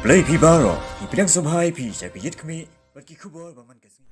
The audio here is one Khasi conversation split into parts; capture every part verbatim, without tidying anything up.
Khublei phi baroh, ngi pdiang sngewbha ïa phi sha ka Ïit Khmih bad ki khubor ba man ka sngi.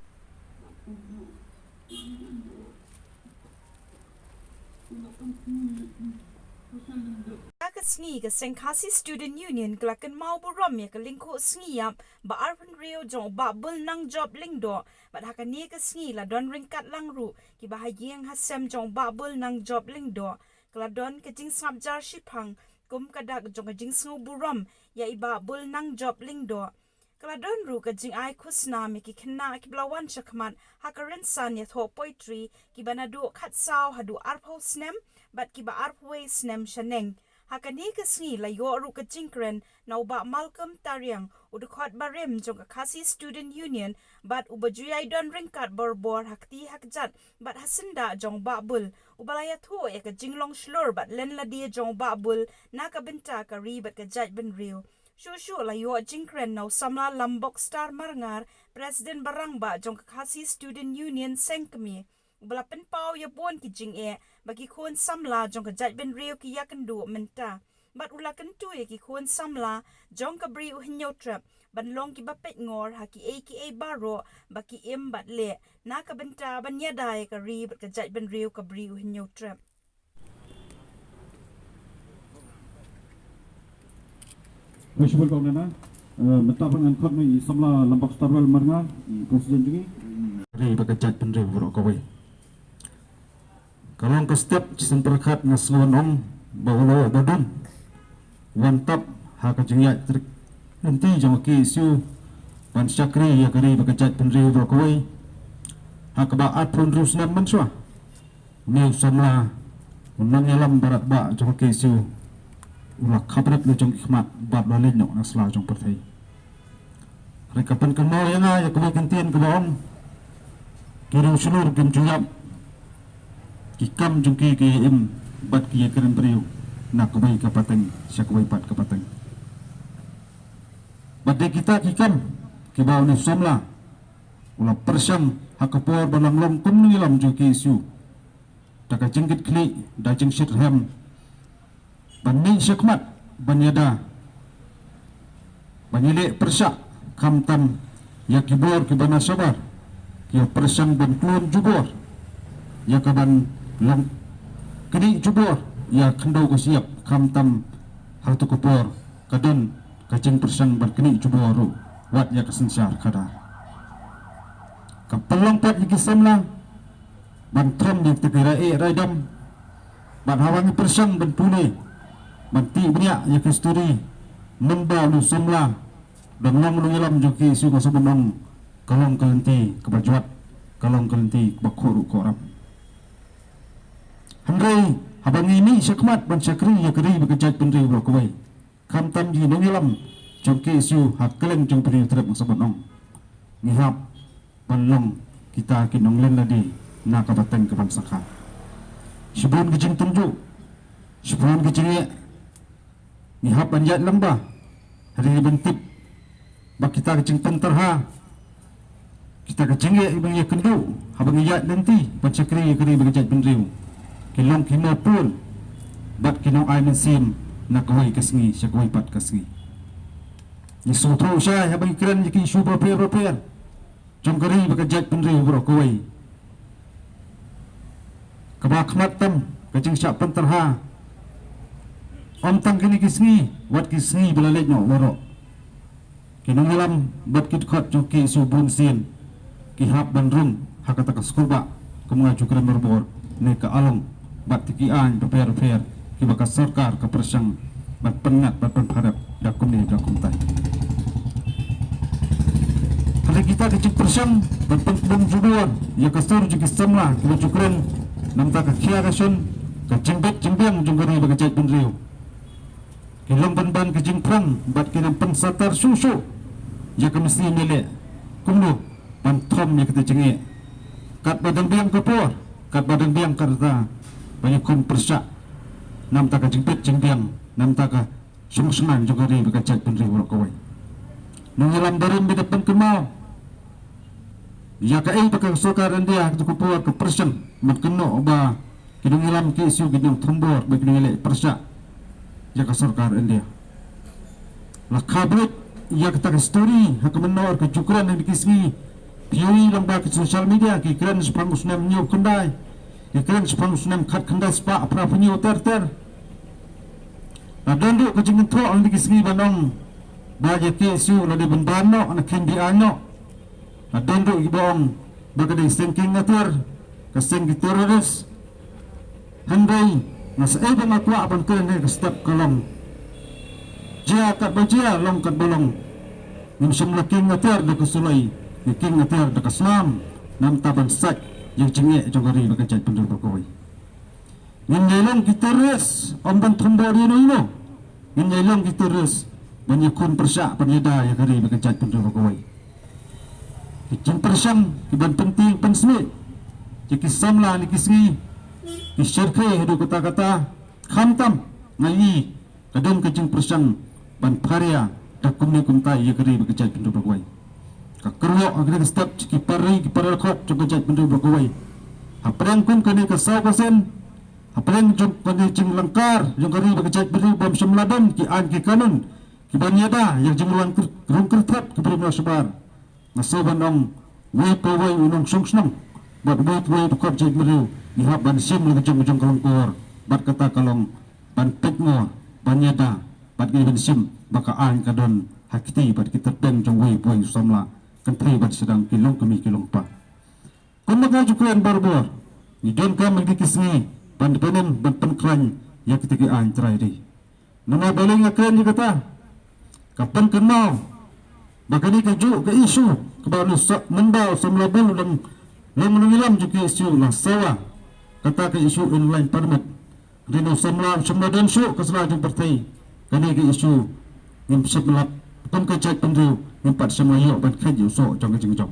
Ha ka sngi ka seng Khasi Student Union ka la kynmaw burom ïa ka lyngkhuh sngi ïap ba arphew hynriew jong u Bah Bulnangjop Lyngdoh, bad ha kane ka sngi la don ryngkat lang ruh kiba ha ïing ha sem jong u Bah Bulnangjop Lyngdoh. Ka la don ka jingsngap jar shiphang kum ka dak jong ka jingsngew burom ïa i Bah Bulnangjop Lyngdoh. Ka la don ruh ka jingai khusnam ïa ki khynnah kiba la wan shakhmat ha ka rynsan ïathoh poetry, kiba naduh khatsaw haduh arphew snem bad kiba arphew wei snem shaneng. Ha kane ka sngi la ïoh ruh ka jingkren na u Bah Malcolm Tariang, u dkhot barim jong ka Khasi Student Union, bad uba ju ïai don ryngkat borbor ha kti ha kjat bad ha syndah jong u Bah Bul, uba la ïathuh ïa ka jinglong shlur bad lynlade jong u Bah Bul na ka bynta ka ri bad ka jaitbynriew. Shuh shuh la ïoh jingkren na u samla Lambok Star Marngar, President barangbah jong ka Khasi Student Union Seng Kmie, uba la pynpaw ïa bun ki jingeh ba ki khun samla jong ka jaitbynriew ki ïakynduh mynta. Bad u la kyntu ïa ki khun samla jong ka Bri u Hynñiewtrep ban long kiba peitngor ha kiei kiei baroh ba ki im bad leh na ka bynta ban ïada ïa ka ri bad ka jaitbynriew ka Bri u Hynñiewtrep. Wei shibun kong nana, mynta ba ngan khot ïa i samla Lambok Starwell Marngar, i president jong ngi. Ri bad ka jaitbynriew baroh kawei. Ka long ka step shisien pyrkhat nga sngew ban ong ba u la ïoh ba dum. Wan tap ha ka jingïaid trik lynti jong ka K S U ban shakri ïa ka ri bad ka jaitbynriew baroh kawei. Ha kaba arphew hynriew snem mynshuwa. Une u samla, u nongïalam barat ba jong ka K S U, u la khapret la jong ki khmat bad la leit noh na sla jong pyrthei. Hynrei ka pynkynmaw ïa nga ïa kawei ka ktien kaba ong, ki riewshlur kim ju ïap, ki kam jong ki ki ïa im bad ki ïa kren briew na kawei ka pateng sha kawei pat ka pateng. Bad dei kita ki kam kiba une u samla u la pyrshang ha ka por ba u la long kum u nongïalam jong ka K S U. Da ka jingkitkhlieh, da jingshit rhem, ban mih shakhmat ban ïada, ban ïaleh pyrshah, khamtam ïa ki bor kiba na shabar, ki ïa pyrshang ban khlun jubor ïa kaban long knieh jubor ïa khyndew ka shyiap, khamtam ha kato ka por ka don ka jingpyrshang ban knieh jubor ruh wat ïa ka synshar khadar. Ka pynlong pat ïa ki samla ban throm ïa kita ki rai eh rai dam, bad haba ngi pyrshang ban pule, ban tih bniah ïa ka histori, mynba une u samla u dang long u nongïalam jong ka K S U, nga sngewbha ban ong, ka long ka lynti kaba jwat, ka long ka lynti kaba khuh ruh khuh ram. Hynrei haba ngi mih shakhmat ban shakri ïa ka ri bad ka jaitbynriew baroh kawei, khamtam ki nongïalam jong ka K S U ha kylleng jong ka Bri u Hynñiewtrep, nga sngewbha ban ong, ngi hap ban long kita ki nonglynlade na ka pateng kaban sngewkha. Shibun ki jingtynjuh, shibun ki jingeh, ngi hap ban ïaid lyngba, hynrei ban tip ba kita ki jingpyntyrha, kita ki jingeh kiba ngi ïakynduh haba ngi ïaid lynti ban shakri ïa ka ri bad ka jaitbynriew, ki long ki mawpud bad ki nongai mynsiem na kawei ka sngi sha kawei pat ka sngi. Ngi sngewthuh shai haba ngi kren ïa ki issue bapher bapher jong ka ri bad ka jaitbynriew baroh kawei. Kaba khmat tam ka jingshah pynthor ha, ym tang kine ki sngi, wat ki sngi ba la leit noh baroh, ki nongïalam bad ki dkhot jong ka K S U bun sien ki hap ban rung ha kata ka skulbah, kum nga ju kren barabor, ne ka along bad ki aiñ bapher bapher kiba ka sorkar ka pyrshang ban pynngat ban pynpharep da kumne da kumtai. Hynrei kita ki jingpyrshang ban pynbun jubor ïa ka sur jong ki samla kiba ju kren, namar ka khia ka shon, ka jingbit jingbiang jong ka ri bad ka jaitbynriew, ki long pynban ka jingpyrshang bad ki nang pynsatar shuh shuh ïa ka mynsiem ïaleh kumno ban thom ïa kata jingeh. Katba dang biang ka por, katba dang biang ka rta, ba ngi kham pyrshah namar ka jingbit jingbiang, namar ka shong shngaiñ jong ka ri bad ka jaitbynriew baroh kawei. Nongïalam barim, bad da pynkynmaw ïa kaei ba ka sorkar India ha kata ka por ka pyrshang ban kynnoh ba ki nongïalam K S U ki nongthombor bad ki nongïaleh pyrshah ïa ka sorkar India. La kha buit Ïa kata ka story ha ka mynnor ka ju kren ha kine ki sngi. Phi ïohi lyngba ki social media, ki kren shaphang u snem hynñiew khyndai, ki kren shaphang u snem khat khyndai spah phra phew hynñiew ter ter. La don ruh ka jingkynthoh ha kine ki sngi ban ong ba ïa K S U la dei ban ban noh, na kheiñ dei ban aiñ noh. La don ruh kiba ong ba ka dei seng kieng ngather, ka seng ki terrorist. Hynrei nga sa ei ba nga kwah ban kren ha kane ka step ka long, jia katba jia, long katba long, ngim shym la kieng ngather da ka suloi, ngi kieng ngather da ka snam, namar ban sait ïa ka jingeh jong ka ri bad ka jaitbynriew baroh kawei. Ngin ïai long ki terrorist ym ban thombor ïa uno uno. Ngin ïai long ki terrorist ban ïakhun pyrshah, ban ïada ïa ka ri bad ka jaitbynriew baroh kawei. Ki jingpyrshang kiban pyntieng pynsmit ïa ki samla ha kine ki sngi, ki shyrkhei haduh katta katta. Khamtam nga ïohi ka don ka jingpyrshang ban pharia da kumne kumtai ïa ka ri bad ka jaitbynriew baroh kawei. Ka kyrwoh ha kane ka step sha ki para ri, ki para dkhot jong ka jaitbynriew baroh kawei. Hapdeng kum kane ka saw ka sien, hapdeng jong kane ka jinglyngkar jong ka ri bad ka jaitbynriew, bym shym la don ki aiñ ki kanun kiban ïada ïa ka jingrung kyrthat ka briew nongshong shnong. Nga sngew ban ong, uwei pa uwei u nongshong shnong bad uwei pa uwei u dkhot jaitbynriew, ngi hap ban shim la ka jong ka jong ka lyngkor, bad kata ka long ban peit ngor, ban ïada, bad ngi ban shim ba ka aiñ ka don ha kti bad ki tyrpeng jong uwei pa uwei u samla, kynthei bad sdang, ki longkmie ki longkpa. Kumba nga ju kren barabor, ngi donkam ha kine ki sngi ban pynim ban pynkhlaiñ ïa kita ki aiñ trai ri. Namar balei nga kren ïa kata? Ka pynkynmaw ba kane kajuh ka issue kaba u sa-, mynba u samla Bull u dang long nongïalam jong ka K S U la sawa kata ka issue Inner Line Permit. Hynrei u samla, u samla don shuh ka sla jong pyrthei. Kane ka issue ngim shym lap, kum ka jaitbynriew ngim pat shym la ïoh ban kheit ïa u soh jong ka jingjop.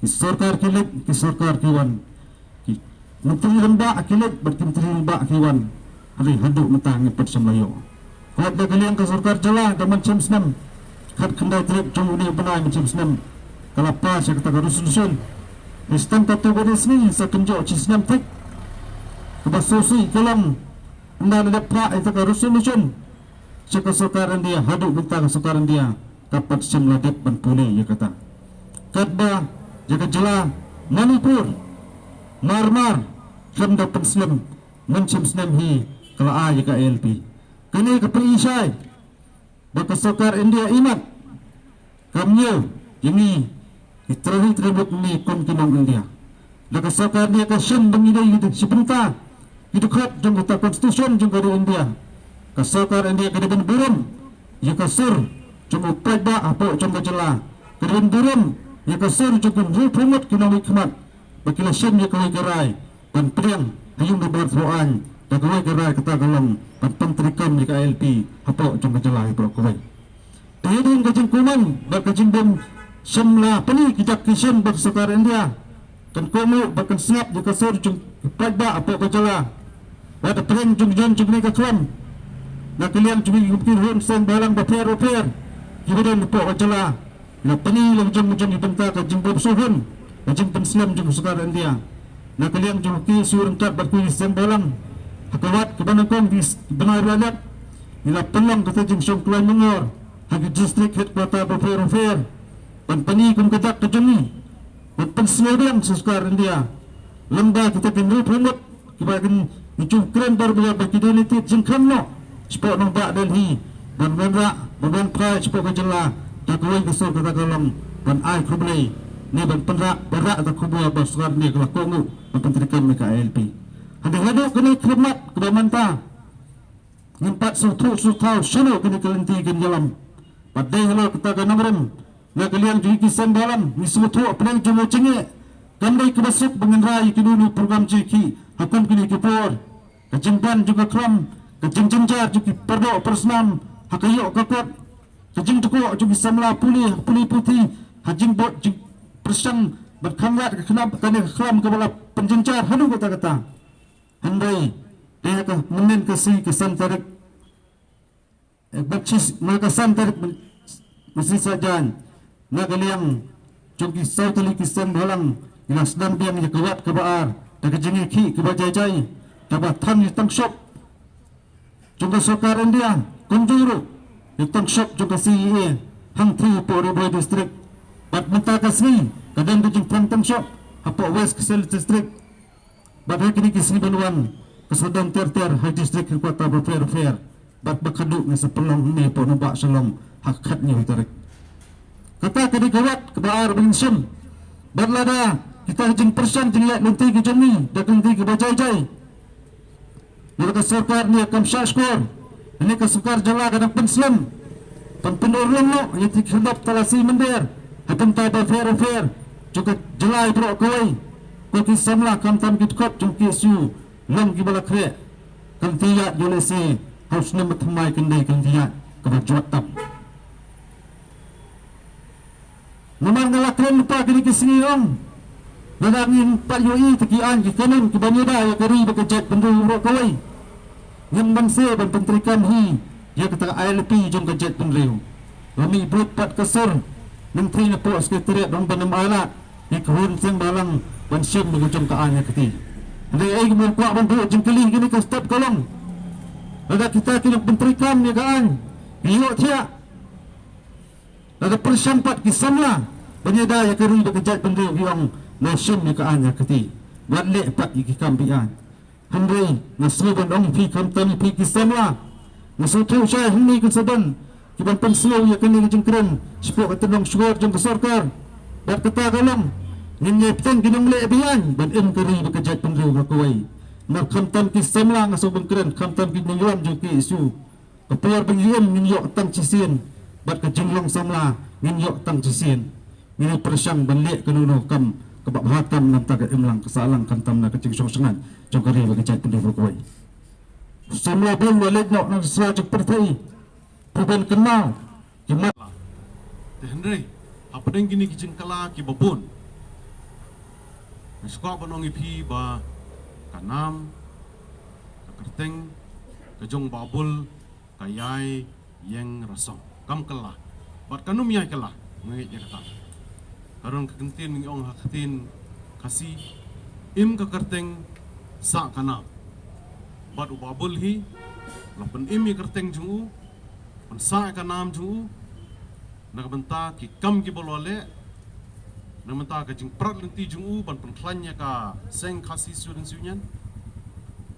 Ki sorkar ki leit, ki sorkar ki wan, ki Myntri Rangbah ki leit bad ki Myntri Rangbah ki wan, hynrei haduh mynta ngim pat shym la ïoh. Wat na ka liang ka sorkar jylla, da mynshem snem khatkhyndai tarik jong une u bnai mynshem snem, ka la pass ïa kata ka resolution. Hynrei tang katto katne sngi, sa kynjoh shi snem thik, kaba sngewsih ka long, ynda la dep phah ïa kata ka resolution sha ka sorkar India, haduh mynta ka sorkar India kam pat shym la dep ban pule ïa kata. Katba ïa ka jylla Manipur mar mar khlem da pynslem, mynshem snem hi ka la ai ïa ka I L P. Kane ka pyni shai ba ka sorkar India imat kam ñiew ïa ngi, ki trai ri trai muluk ngi kum ki nong India. Da ka sorkar India ka shem ba ngi dei ki shi bynta, ki dkhot jong kata constitution jong ka ri India. Ka sorkar India ka dei ban burom ïa ka sur jong u paidbah hapoh jong ka jylla. Ka dei ban burom ïa ka sur jong ki hynriewphew ngut ki nongmihkhmat ba ki la shem ïa kawei ka rai ban pdiang ha ïing dorbar thawaiñ da kawei ka rai, kata ka long ban pyntreikam ïa ka I L P hapoh jong ka jylla baroh kawei. Te hadien ka jingkuman bad ka jingbym shym la pyni ki dak ki shen bad sorkar India, kan kohnguh bad kan sngap ïa ka sur jong ki paidbah hapoh ka jylla. Wat hapdeng jong jon jong kane ka khlam, na ka liang jong ki, ki hynriew seng bhalang bapher bapher kiba don hapoh ka jylla, ngi la pyni la ka jong ka jong ki bynta ka jingbym sngewhun, ka jingpynslem jong ka sorkar India. Na ka liang jong ki sur ryngkat bad ki seng bhalang, ha ka wat kaba nyngkong ki bnai ba la dep, ngi la pynlong kata jingshong kloi mangor ha ki district headquarter bapher bapher ban pyni kum ka dak ka jong ngi, ban pynsngewbiang sha sorkar India. Lem bad kita ki hynriewphew ngut kiba kin, ngi ju kren barabor ba ki dei lynti jingkhang noh shapoh nongbah Delhi ban wanrah, ban wan phai shapoh ka jylla da kawei ka sur, kata ka long ban ai khublei ne ban pynrah, ban rah da ka khubor ba sorkar India ka la kohnguh ban pyntreikam ïa ka I L P. Hynrei haduh kane ka khlieh mat kaba mynta ngim pat sngewthuh sngewthaw shano kine ki lynti kin ïalam. Bad dei halor kata ka nongrim, na ka liang jong ki seng bhalang ngi sngewthuh hapdeng jong ka jingeh, kam dei kaba suk ba ngin rai ïa kino kino program jingïakhih ha kum kine ki por. Ka jingban jong ka khlam, ka jingjynjar jong ki pardoh parsnam ha ka ïoh ka kot, ka jingthoh jong ki samla pule, pule puthi, ha jingbud jingpyrshang ban khanglad ka khnam, kane ka khlam kaba la pynjynjar haduh katta katta. Hynrei te ha ka mynnin ka sngi ka san tarik, eh, bad shi, ma ka san tarik myn-, mynsngi Saitjaiñ, na ka liang jong ki saw tylli ki seng bhalang, ngi la sdang biang ïa ka wat kaba ar da ka jingïakhih kaba jai jai, da kaba than ïa tang shop jong ka sorkar India, kumjuh ruh ïa tang shop jong ka C A A, hangthie hapoh Ri Bhoi District. Bad mynta ka sngi ka don ka jingpang tang shop hapoh West Khasi Hills District. Bad ha kine ki sngi ban wan ka sa don ter ter ha district headquarter bapher bapher. Bad ba khadduh ngi sa pynlong hangne hapoh Nongbah Shalom ha ka khathynñiew tarik. Kata ka dei ka wat kaba ar ba ngin shim. Bad lada kita ki jingpyrshang jingleh lynti ki jong ngi da ka lynti kaba jai jai, lada ka sorkar ne kam shah shkor ne ka sorkar jylla ka dang pynslem ban pynurlong noh ïa ki khyrdop talasi mynder ha bynta bapher bapher jong ka jylla baroh kawei. Ko ki samla khamtam ki dkhot jong K S U long kiba la khreh. Ka lynti ïaid ïoh lehse ha u snem ba thymmai kan dei ka lynti ïaid kaba jwat tam. Namar nga la kren lypa kine ki sngi ong, lada ngim pat ïohi te ki aiñ ki kanon kiban ïada ïa ka ri bad ka jaitbynriew baroh kawei, ngim banse ban pyntreikam hi ïa kata ka I L P jong ka jaitbynriew. La mih bud pat ka sur, nangthie napoh Secretariat ong ban ym ailad ïa ka hun seng balang ban shim ïa ka jong ka aiñ ha kti. Hynrei ei, ngim kwah ban buh jingkylli, kine ka step ka long, lada kita ki nongpyntreikam ïa ka aiñ ki ïohthiah, lada pyrshang pat ki samla ban ïada ïa ka ri bad ka jaitbynriew, ki ong, nang shim ïa ka aiñ ha kti bad leh pat ïa ki kam be-aiñ. Hynrei nga sngew ban ong ïa phi, khamtam ïa phi ki samla, nga sngewthuh shai hangne kin sa don kiban pynsngew ïa kane ka jingkren shapoh ka tnat shkor jong ka sorkar. Bad kata ka long, ngin ïai bteng ki nongleh be-aiñ ban im ka ri bad ka jaitbynriew baroh kawei. Namar khamtam ki samla, nga sngew ban kren, khamtam ki nongïalam jong K S U, ka por ba ngi im ngin ïoh tang shisien, bad ka jinglong samla ngin ïoh tang shisien. Ngin ïa pyrshang ban leh kano kano ka kam kaba bha tam na ka bynta ka imlang ka sahlang, khamtam na ka jingshong shngaiñ jong ka ri bad ka jaitbynriew baroh kawei. Samla bun la leit noh na ka sla jong ka pyrthei, pyrban kynmaw ki mat. Te hynrei hapdeng kine ki jingkylla kiba bun, nga sngewkwah ban ong ïa phi ba ka nam, ka kyrteng ka jong Bah Bul ka ïai ïeng rasong, kam kylla. Bad kan ym ïai kylla, nga ngeit ïa kata. Ka don ka kyntien ngi ong ha ka ktien Khasi, im ka kyrteng, sah ka nam. Bad u Bah Bul hi la pynim ïa ka kyrteng jong u, pynsah ïa ka nam jong u, na ka bynta ki kam kiba u la leh, na ka bynta ka jingprat lynti jong u ban pynkhlaiñ ïa ka seng Khasi Students' Union,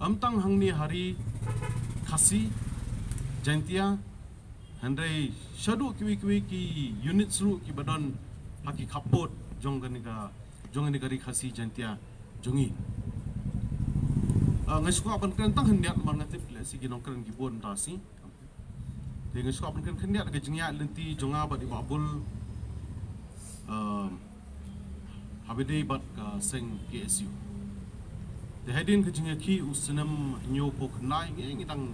ym tang hangne ha ri Khasi Jaintia, hynrei shaduh kiwei kiwei ki units ruh kiba don ha ki khappud jong kane ka, jong kane ka ri Khasi Jaintia jong ngi. Ah, nga sngewkwah ban kren tang khyndiat namar nga tip lehse ki nongkren ki bun mynta shi. Te nga sngewkwah ban kren khyndiat ka jingïaid lynti jong nga bad i Bah Bul, um, haba ïadei bad ka seng K S U. Te hadien ka jingïakhih u snem hynñiewphew khyndai, ngi, ngi dang,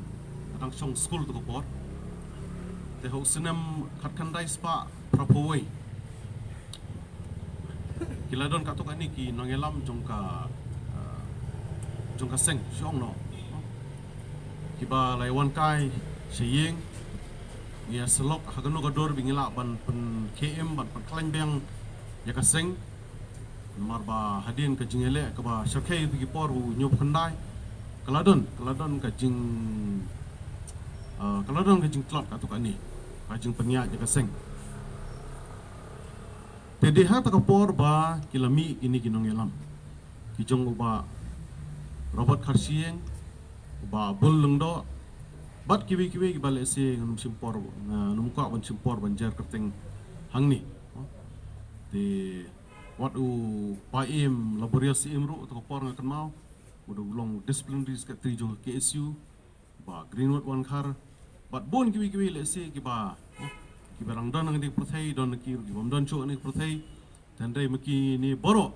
dang shong skul tu ka por. Te ha u snem khatkhyndai spah phraphew wei, ki la don katto katne ki nongïalam jong ka, ah, jong ka seng, shu ong noh, kiba la ïa wan kai sha ïing, ngi ïa syllok ha kano ka dur ba ngi lah ban pynkhie im, ban pynkhlaiñ biang ïa ka seng. Namar ba hadien ka jingïaleh kaba shyrkhei ha ki por u hynñiewphew khyndai, ka la don, ka la don ka jing, ah, ka la don ka jingtlot katto katne, ka jingpynïaid ïa ka seng. Te dei ha kata ka por ba ki la mih kine ki nongïalam, ki jong u Bah Robert Kharshiing, u Bah Bul Lyngdoh, bad kiwei kiwei kiba lehse ngam shim por, ngam kwah ban shim por ban jer kyrteng hangne. Te wat u Bah Im Laborious Im ruh, kata ka por nga kynmaw u dei u long disciplinary secretary jong ka K S U, Bah Greenwood Wankhar, bad bun kiwei kiwei lehse kiba, kiba dang don ha kane ka pyrthei, don ki ruh kibym don shuh ha kane ka pyrthei. Te hynrei ma kine baroh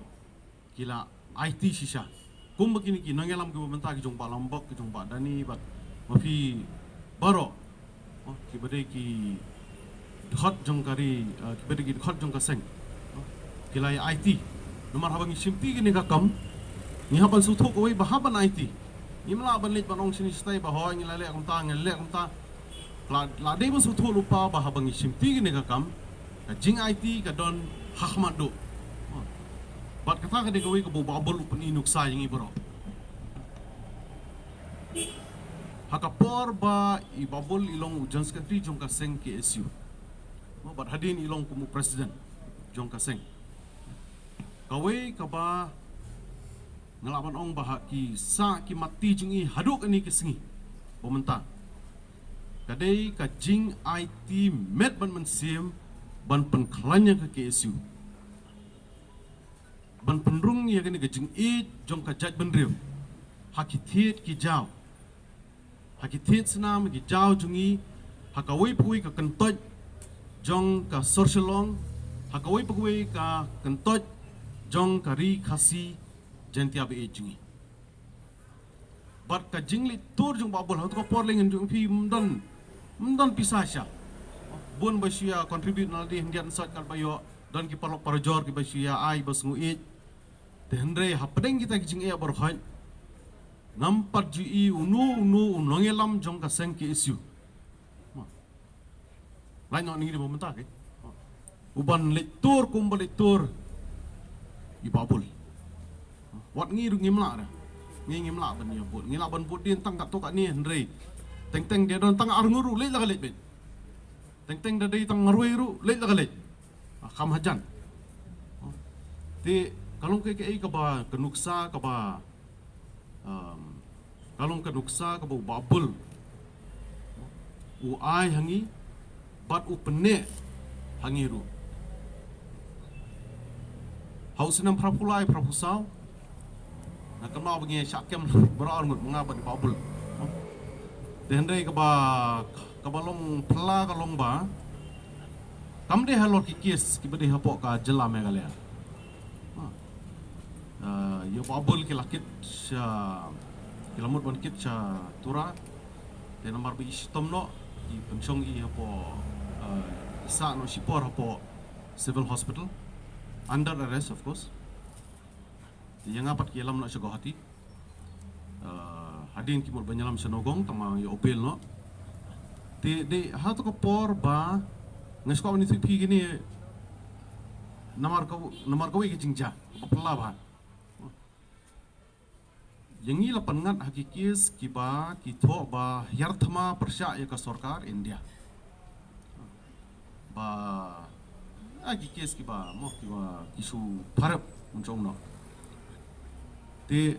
ki la aiti shisha. Kumba kine ki nongïalam kiba mynta, ki jong Bah Lambok, ki jong Bah Dani, bad ma phi baroh, oh, kiba dei ki dkhot jong ka ri, eh, kiba dei ki dkhot jong ka seng, oh, ki la ïa aiti. Namar haba ngi shimti kane ka kam, ngi hap ban sngewthuh kawei ba hap ban aiti. Ngim lah ban leit ban ong shane shatai ba hooid ngi la leh kumta, ngi la leh kumta. La, la dei ban sngewthuh lypa ba haba ngi shimti kane ka kam, ka jingaiti ka don ha khmat duh. Bad kata ka dei kawei kaba u Bah Bul u pyni nuksa ïa ngi baroh. Ha ka por ba i Bah Bul i long u General Secretary jong ka seng K S U, Mo, bad hadien i long kum u president jong ka seng. Kawei kaba nga lah ban ong ba ha ki sah ki matti jong i haduh kane ka sngi ba mynta, ka dei ka jingaiti met bad mynsiem ban pynkhlaiñ ïa ka K S U, ban pynrung ïa kane ka jingïeit jong ka jaitbynriew ha ki thied ki jaw, ha ki thied snam, ha ki jaw jong i, ha kawei pa kawei ka kyntoit jong ka sor Shillong, ha kawei pa kawei ka kyntoit jong ka ri Khasi Jaiñtia ba ïeit jong i. Bad ka jingleit tur jong u Bah Bull ha kato ka por lei ngan jong phi, ym don, ym don pisa sha. Bun ba shu ïa contribute na lade hyndiat hynsoit kat ba ïoh, don ki paralok parajor kiba shu ïa ai ba sngewieit. Te hynrei hapdeng kita ki jingeh baroh, ngam pat ju i uno uno u nongïalam jong ka seng K S U. Mo. Lait noh na ngi dei ba mynta ki, u ban leit tur kumba leit tur i Bah Bull. Wat ngi ruh ngim lah re. Ngi ngim lah ban ïa vote. Ngi lah ban vote dien tang katto katne, hynrei teng teng da don tang arngut ruh leit la ka leit beit. Teng teng da dei tang marwei ruh leit la ka leit. Ah, kham hajan. Te ka long kaei kaei kaba, ka nuksa kaba, um, ka long ka nuksa kaba u Bah Bull u ai ha ngi bad u pynneh ha ngi ruh. Ha u snem phra phew lai phra phew saw, nga kynmaw ba ngi shah kem baroh arngut, ma nga bad i Bah Bull. Te hynrei kaba, kaba long phylla ka long ba kam dei halor ki case kiba dei hapoh ka jylla Meghalaya. Ah. Ah, ïa u Bah Bull ki la kit sha, ki la mut ban kit sha Tura. Te namar ba i shitom noh, i pynshong i hapoh, ah, i sah noh shipor hapoh Civil Hospital, under arrest of course. Te ïa nga pat ki ïalam noh sha Guwahati. Ah, hadien ki mut ban ïalam sha Nongong, tang ma ïa u bail noh. Te dei ha kato ka por ba nga sngewkwah ban ïathuh ïa phi kine, namar ka, namar kawei ka jingjia ba phylla bha. Ïa ngi la pynngat ha ki case kiba ki thoh ba hiar thma pyrshah ïa ka sorkar India. Ba, ah, ki case kiba, mo, kiba ki shu pharep un shong noh. Te